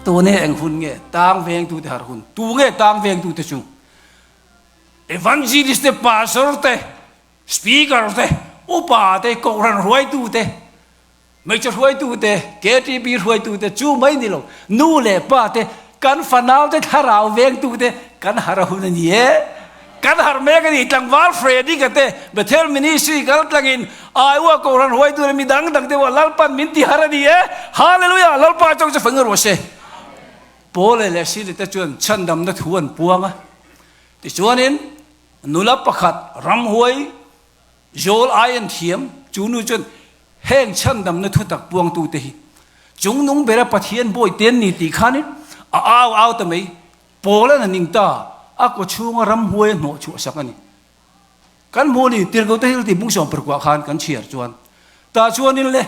Tune eng hun nge tang vengtute har hun? Tu nge tang vengtute chu? Evangelist te, pastor te, speaker te, upa te, kohhran hruaitu te, hmeichhe hruaitu te, KTP hruaitu te chu mai ni lo, nu leh pa te, kan fanau te thlarau vengtu te kan har a hun a ni e. Kan har mek a ni, tlangval Freddy-ka te Bethel Ministry kal tlangin Iowa kohhran hruaitu leh mi dang dang te pawh Lalpan min ti har a ni e. Hallelujah! Lalpa chawk chu feng rawh se. Paul leh Sila te chuan chhandamna thu an puang a. Tichuanin nula pakhat ramhuai zawl ai an thiam, chu nu chuan heng chhandamna thu tak puangtute hi chungnung bera Pathian bawi te an ni tih khanin a au au ta mai. Paul-a'n a ning ta, a kaw chhunga ramhuai a hnawh chhuah sak a ni. Kan hmuh ni, Tirhkohte Hil tih bung 14 khan kan chhiar chuan, tah chuanin le,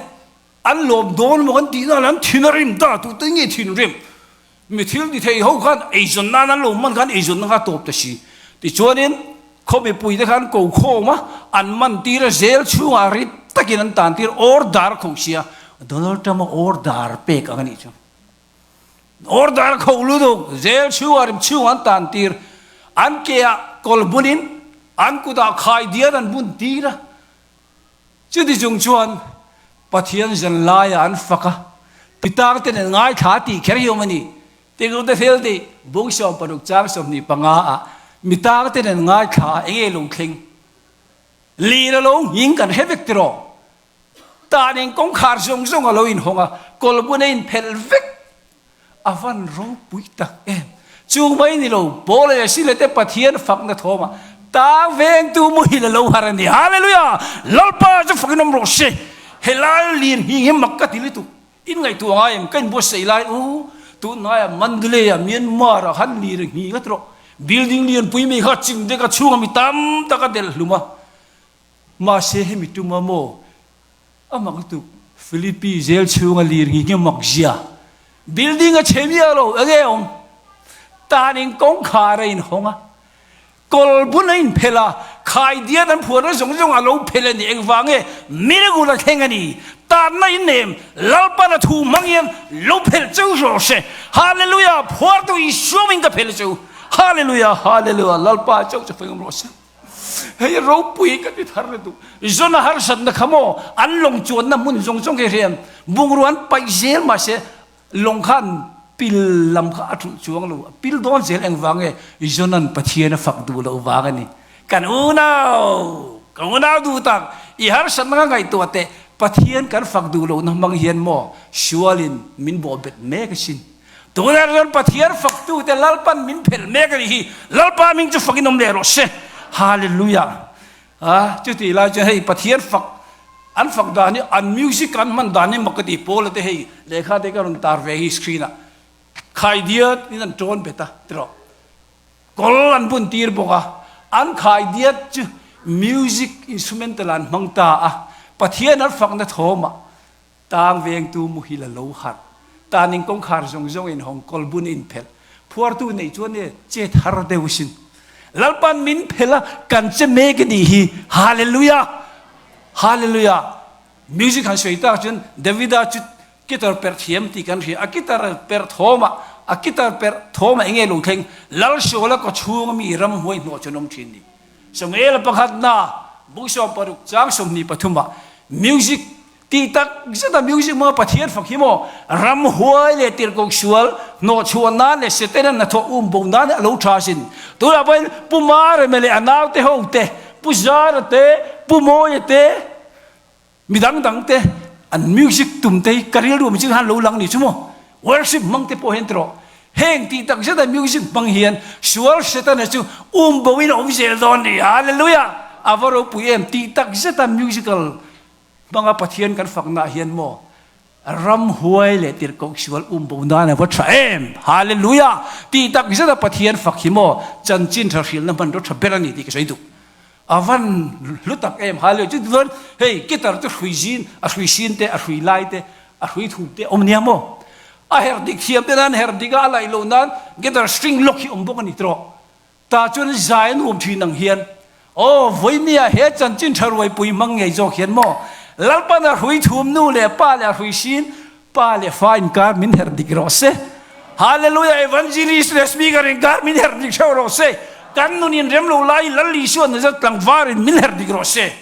an lawm dawn maw kan tih nan an thin a rim ta, tute nge thinrim? Mi thil ti thei ho khan eizawn nan an lo hman khan eizawnna kha a tawp ta si. Tichuanin khaw mipuite khan ko khawm a, an man tir a, zel chhungah rit takin an tan tir, order kho sia, Donald Trump-a order pek ang a nih chu. Order kho lutuk, zel chhungah rim chhungah an tan tir, an ke ah kawl bunin an kutah khai dian an bun tir a. Chuti chung chuan Pathian zan laiah an fak a, pitang te nen ngaithla tih kher hi awm a ni. Tirute thil tih bung 16 chang 25 ah mitang te nen ngaithla a enge lo thleng? Lir a lo nghing kan hre vek tiraw? Tan in kawngkhar zawng zawng a lo inhawng a, kawlbun a inphelh vek. A van ropui tak em! Chu mai ni lo, Paul leh Sila te Pathian fakna thawmah tang vengtu muhil a lo har a ni. Hallelujah! Lalpa chu fakin awm rawh se! Helai lian hi nge mak ka ti lutuk. In ngaihtuah ngai em? Ka inbuatsaih lai u, tunhnaiah Mandalay-ah Myanmar-ah khan lir nghi ngat rawh. Building lianpui mai kha chim dek a chhungah mi tam tak a delh hlum a. Mahse hemi tuma maw? A mak lutuk. Philippi zel chhunga lir ngi nge mak zia. Building a chhe miah lo, enge awm? Tanin kawngkhar a inhawng a, kawl bun a inphelh a, khaidiat an phuarna zawng zawng a lo phelh a ni. Engvang nge? Miracle a thleng a ni. Tanna in nem, Lalpan a thu hmang hian lo phelh cheu rawh se. Hallelujah! Phuartu Isua min ka phelh cheu. Hallelujah! Hallelujah! Lalpa chauh chu feng rawh se. Hei ropui ka ti thar lutuk. Zona harsatna kha maw an lawng chuanna hmun zawng zawng hi hriam bungrua an paih zel mahse lawng khan pil lam kha a thulh chuang lo. A pil dawn zel engvang nge Zona'n Pathian a fak duh loh vang a ni. Kan unau, ka unau duh tak, i harsatna kha ngaihtuah teh Pathian kan fak duh lohna hmang hian maw sualin min bawhbet mek asin. Tunah chuan Pathian faktute Lalpan min phelh mek a nih hi. Lalpa hming chu fakin awm leh rawh se. Hallelujah. A chutih lai chuan hei Pathian fak an fak dan hi an music an hman dan hi mak ka ti. Paula te hei lehkha te ka rawn tar ve hi screen ah khai diat in an tawn bet a tiraw. Kawl an bun tir bawk a, an khai diat chu music instrumental an hmang ta a. Pathian an fakna thawmah Tang vengtu muhil a lo harh. Taning kawngkhar zawng zawng in hawng kawlbun in phelh. Phuartu neih chuan e chet har deuh sin. Lalpan min phelh a, kan che mek a nih hi. Hallelujah! Hallelujah! Music han sawi tak chuan Davida chu guitar perh thiam tih kan hria. A guitar perh thawm ah, a guitar perh thawm ah enge lo thleng? Lalsuala kawchhung ami ramhuai hnawh chu an awm thin ni. Samuel pakhatna bung 60 chang 23 ah music Tih tak zeta music hmanga Pathian fak hi maw ramhuai leh tirhkoh sual hnawhchhuah nan leh Setana hnathawh um bo nan a lo tha sin. Tunah pawhin Pu Mareme leh a naute ho te, Pu Zara te, Pu Mawia te, mi dang dang te an music tum te hi ka rilru mi chu khan lo lang ni chu maw. Worship hmang te pawh hian tiraw heng tih tak zeta music hmang hian sual Setana chu um bo in a awm zel dawn ni. Hallelujah! A va ropui em tih tak zeta musical Hmanga Pathian kan fakna ah hian maw ramhuai leh tirhkoh sual um bo nan a va tha em! Hallelujah! Tih tak zet a Pathian fak hi maw chanchin tha hrilna hmanraw tha ber a ni tih ka sawi duh. A van hlu tak em! Hallelujah! Chuti chuan hei guitar chu hrui zin, a hrui sin te, a hrui lai te, a hrui thum te a awm nia maw? A herh dik thiam te nan herh dik a, a laih loh nan guitar string lock hi awm bawk a ni tawh. Tah chuan zai an um thin ang hian, Aw, vawinia he chanchin tha ruaipui hmang ngei zawk hian maw Lalpan a hrui thum nu leh pa leh a hrui sin pa leh fa inkar min herh dik rawh se. Hallelujah Evangelist leh Speaker inkar min herh dik theuh rawh se. Kan nun in rem lo lai Lal Isua Nazareth tlangvar in min herh dik rawh se.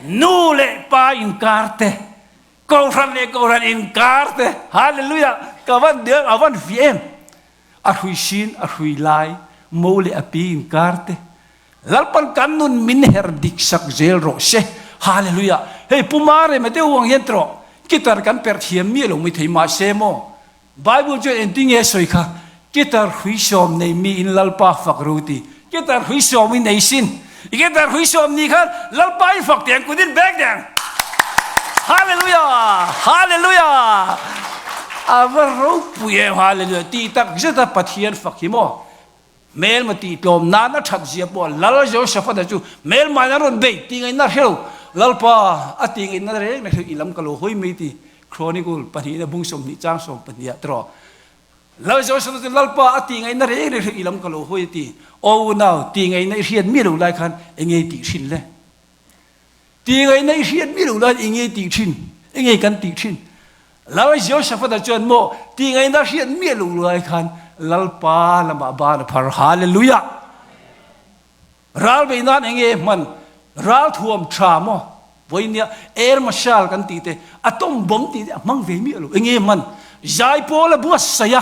Nu leh pa inkar te, Kohhran leh Kohhran inkar te, Hallelujah ka van diam a van fi em. A hrui sin a hrui lai mo leh a pi inkar te. Lalpan kan nun min her dik sak zel rawh se. Hallelujah. Hei Pu Marema deuh ang hian tawh guitar kan perh thiam miah lo mai thei mahse maw Bible chuan engtin nge a sawi kha guitar hrui sawm nei mi in Lalpa fak ro ti. Guitar hrui sawm i nei sin. I guitar hrui sawm ni khan Lalpa i fak teh ang kut in bek teh ang. Hallelujah! Hallelujah! A va ropui em Hallelujah tih tak zet a Pathian fak hi maw. Hmelma tih tlawm nan a that zia pawh Lal Jehoshaphat-a chu hmelmain a rawn bei tih ngaihna hre lo. Lalpa, a tih ngaihna reng reng hre i lam ka lo hawi mai ti Chronicle pahnihna bung 20 chang 12 ah tawh. Lal Jehoshaphat-a chu Lalpa, a tih ngaihna reng reng hre i lam ka lo hawi a ti. Aw unau, tih ngaihna i hriat miah lo lai khan enge i tih thin le? Ti ngaihna i hriat mi lo lai i nge tih thin, i nge kan tih thin. Lal Jehoshaphat-a chuan maw ti ngaihna hriat miah lo lai khan Lalpa lamah ban a phar. Hallelujah! Ral beih nan enge hman ral thuam tha maw vawinia air marshal kan tih te atom bomb tih te a hmang ve miah lo. Enge hman zaipawl a buatsaih a.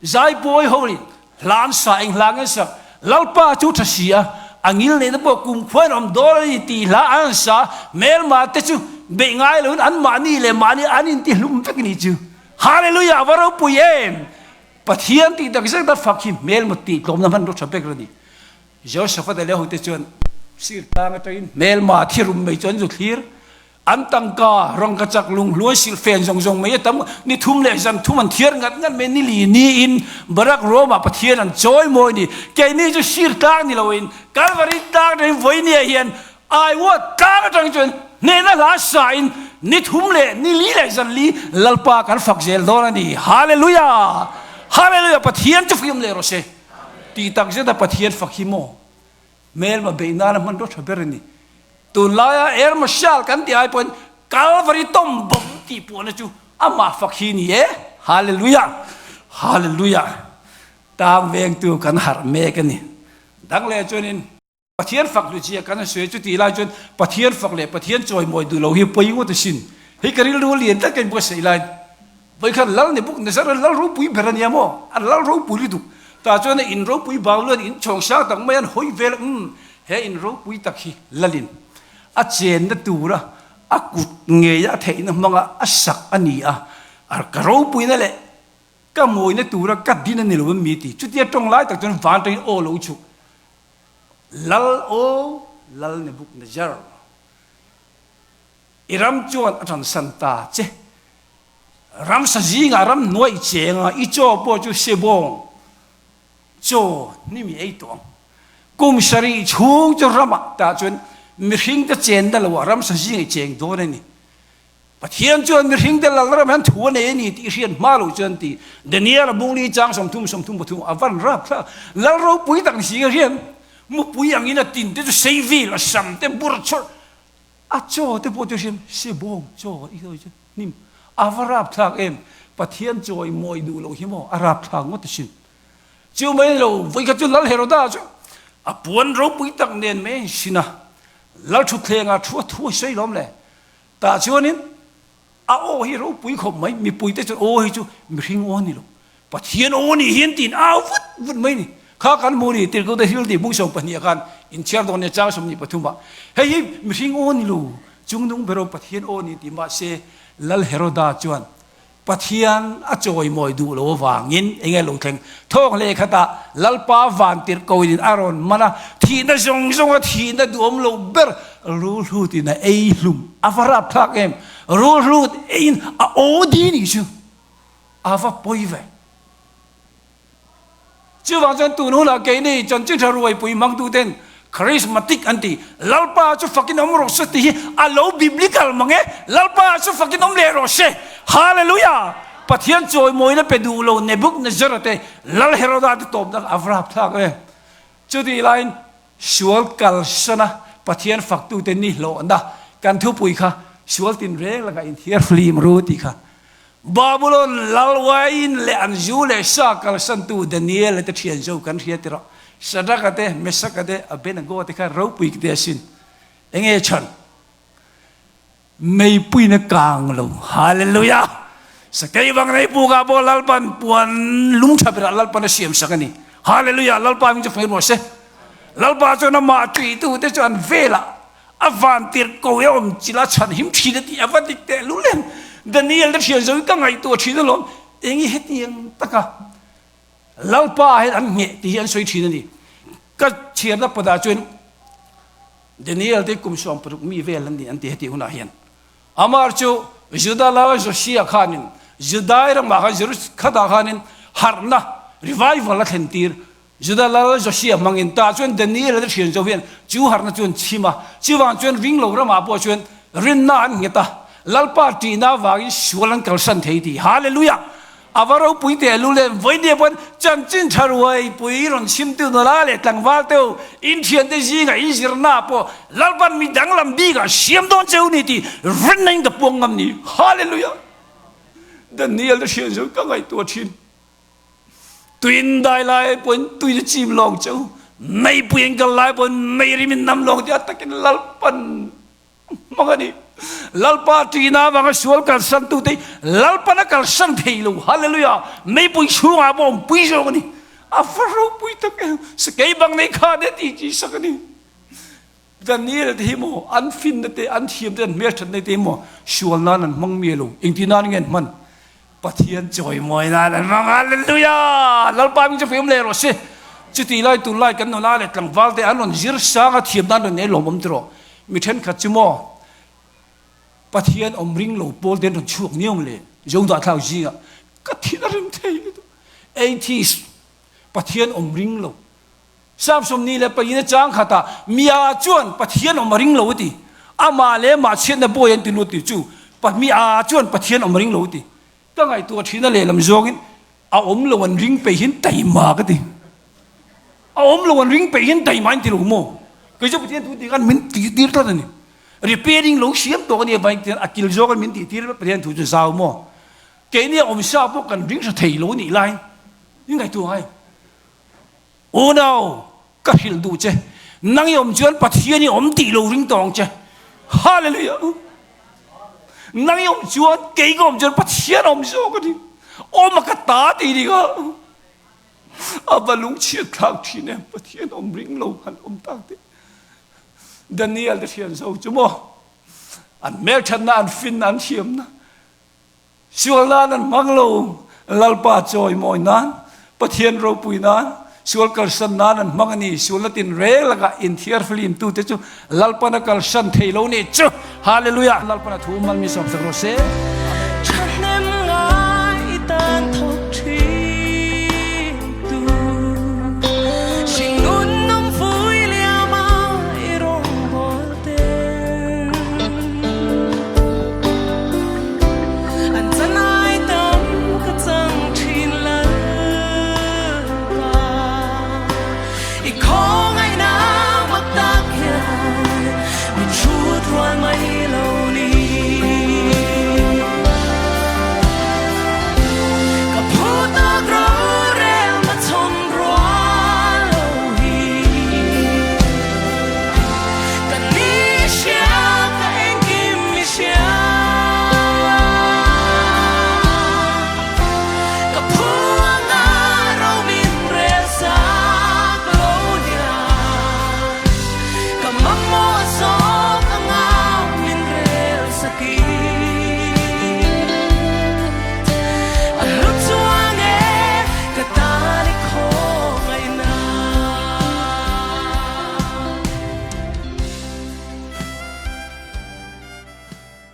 Zaipawi ho in hla an sa, eng hla nge sak? Lalpa chu tha si a, a ngil neihna pawh kum khuain awm dawn a ni tih hla an sa, hmelma te chu beih ngai loin an mahni leh mahni an inti hlum vek ni chu. Hallelujah a va ropui em! Pathian tih tak zet a fak hi hmelma tih tlawmna hmanraw tha bek a ni. Jehoshaphat leh hote chuan sir tlang atangin hmelma thirum mai chu an zu thlir. An tangka, rangkachak, lunghluai, silhfen zawng zawng mai a tam. Ni thum leh zan thum an thiar ngat ngat mai. Ni li niin Barak Rome-ah Pathian an chawi mawi ni. Keini chu sir tlang ni loin Kalvari tlang atangin vawinia hian Aiwa tlang atang chuan hnehna hla sain ni thum leh ni li leh zan li Lalpa kan fak zel dawn a ni. Hallelujah! Hallelujah! Pathian chu fiam leh rawh se. Tih takzeta Pathian fak hi maw? Hmelma beih nana hmanraw tha ber a ni. Tunlaia Air Marshal kan tih ai pawhin Calvary tawm bawm tih puahna chu amah fak hi ni e. Hallelujah! Hallelujah! Tang vengtu kan harh mek a ni. Dang leh chuanin Pathian fak hluchia kan sawi chu tih lai chuan Pathian fak leh Pathian chawimawi duh lo hi pawi ngawt asin. Hei ka rilru lian tlat ka inbuatsaih laiin Vawikhat lal ni buk Nazareth lal ropui ber a nia maw? A lal ropui lutuk. Tah chuan a in ropui bang luan in chhawng sang tak mai an hawi vel a, umm, he in ropui tak hi lalin a chenna tura a kut ngeia a theihna hmanga a sak a ni a, ka ropuina leh ka mawina tura ka din a ni lo em mi ti. Chutia tawng lai tak chuan van tangin aw lo chhuk. Lal aw, lal ni buk Nazar. I ram chuan a tansan ta che. Ramsa zingah ramhnuai i cheng a, i chaw pawh chu sebawng chaw hnim i ei tawh ang. Kum sarih chhung chu ramah tah chuan mihringte chenna loah ramsa zingah i cheng dawn a ni. Pathian chuan mihringte lal ram hian thu a nei a ni tih i hriat hma loh chuan ti Daniel-a bungli chang 30 33 a van rap thlak. Lal ropui tak ni si ka hriat. Mupui angin a tinte chu sei vil, a sam te bur chawrh. A chaw te pawh chu hriam sebawng chaw i sawi chu hnim a va rapthlak em Pathian chawi mawi duh loh hi maw a rapthlak ngawt asin. Chu mai lo vawikhat chu Lal Heroda chu a puan ropui tak nen mai a insin a, Lal thutthlengah thu a thu a sawi lawm le. Tah chuanin A aw hi ropui khawp mai, mipuite chuan aw hi chu mihring aw a ni lo, Pathian aw a nih hian tiin au vut vut mai a ni. Kha kan hmu ni, Tirhkohte thil tih hmung 12 ah khan inchhiar dawn nia chang 23 ah, hei hi mihring aw a ni lo, chungnung ber aw Pathian aw a ni tih mahse Lal Heroda chuan Pathian a chawimawi duh lo avangin eng nge lo thleng? Thawk leh khatah Lalpa vantirhkoin a rawn man a, thihna zawng zawnga thihna duhawm lo ber rulhlutin a ei hlum. A va rapthlak em! Rulhlut eiin a aw di nih chu a va pawi ve. Chuvang chuan tun hunah keini chanchin tha ruaipui hmangtuten charismatic an ti. Lalpa chu fakin awm rawh se tih hi a lo biblical mang e. Lalpa chu fakin awm leh rawh se. Hallelujah! Pathian chawimawina pe duh lo Nebuchadnezzar te, Lal Heroda te tawpna a va rapthlak e. Chutih laiin sual kalsana Pathian faktute nihlawhna kan thupui kha. Sual tinreng lakah inthiarflim ru tih kha. Babulon lal uaiin leh an zu leh sa kalsantu Daniel-a te thian zo kan hria tirh. Shadrach-a te, Meshach-a te, Abednego te kha ropui te asin. Enge chhan? Meipuiin a kang lo. Hallelujah! Sakei vang nei pukah pawh Lalpan puan lung tha berah Lalpan a siam sak a ni. Hallelujah! Lalpa hming chu hmel rawh se. Lalpa chuan amah tuitute chu an velah a van tirh ko e awm chilh a chhan him thin a tih a va dik teh lul em! Daniel te thian zo hi ka ngaihtuah thin alawm. Eng i hetiang taka Lalpa hian an ngheh tih hi an sawi thin a ni. Ka chhiarna padah chuan Daniel te kum 60 mi vel an ni an ti heti hunah hian. Amar chu Juda lal Josia khanin Judai ramah khan Jerusalem khatah khanin harhna, revival, a thlen tir. Juda lal Josia hmangin tah chuan Daniel te thian zo hian chu harhna chu an chhim a. Chuvang chuan ringlo ramah pawh chuan rinna an nghet a, Lalpa ṭihna avangin sual an kalsan thei tih. Hallelujah! A va ropui teh lu lem vawinia pawn chanchin tha ruai pui rawn chhimtu nula leh tlangval te ho inthiante zingah inzirna ah pawh Lalpan mi danglam bikah siam dawn cheu ni tih rinna in ka puang ngam ni. Hallelujah! Daniel te hriat zo ka ngaihtuah thin. Tuin dai lai pawhin tui na chim lawng cheu, meipui an kal lai pawhin mei rim in nam lawng tih a takin Lalpan Hmang a ni. Lalpa ṭihna avanga sual kalsan tute hi Lalpan a kalsan thei lo. Hallelujah! Meipui chhungah pawh awmpui zawk a ni. A va ropui tak em! Sakei bang nei kha nia tih chi sak a ni. Daniel te hi maw an finna te, an thiam te, an hmelṭhatna te hi maw sual nan an hmang miah lo. Engti nan nge an hman? Pathian chawimawi nan an hmang. Hallelujah! Lalpa hming chu fim leh rawh se. Chuti lai tunlai kan nula leh tlangval te an rawn zir sang a, thiam nan rawn nei lawmawm tiraw. Mi thenkhat chu maw Pathian awm ring lo pawl te an rawn chhuak niau le zo dah thlak zingah ka thin a rim thei lutuk. Atheist, Pathian awm ring lo. Samsung ni leh pahnih na chang khatah Mia chuan Pathian awm a ring lo a ti. Amah leh amah chhiatna bawi an ti lut tih chu Mia chuan Pathian awm a ring lo a ti. Ka ngaihtuah thin a lehlam zawngin a awm lo an ring peih hian taima ka ti. A awm lo an ring peih hian taima in ti lo maw? Kei chu Pathian thu tih khan min tih tir tlat a ni. Repairing lo siam tawh a nia vangin tihian a kil zawk min tih tir Pathian thu chu zau maw? Keini a awm sa pawh kan ring hre thei lo nih laiin in ngaihtuah ngai. Unau, ka hrilh duh che, nang i awm chuan Pathian i awm tih lo ring tawng che. Hallelujah! Nang i awm chuan, kei ka awm chuan Pathian a awm zawk a ni. Awm a ka ta tih ni kha. A va lungchhiat thlak thin em, Pathian awm ring lo han awm tak te. Daniel te thian zo chu maw, an hmelthatna, an finna, an thiamna, Sual nan an hmang lo, Lalpa chawimawi nan, Pathian ropui nan, sual kalsan nan an hmang a ni. Sualna tinreng lakah inthiarflim tute chu Lalpan a kalsan thei lo nih chu. Hallelujah! Lalpan a thu mal mi sawmsak rawh se. Amen.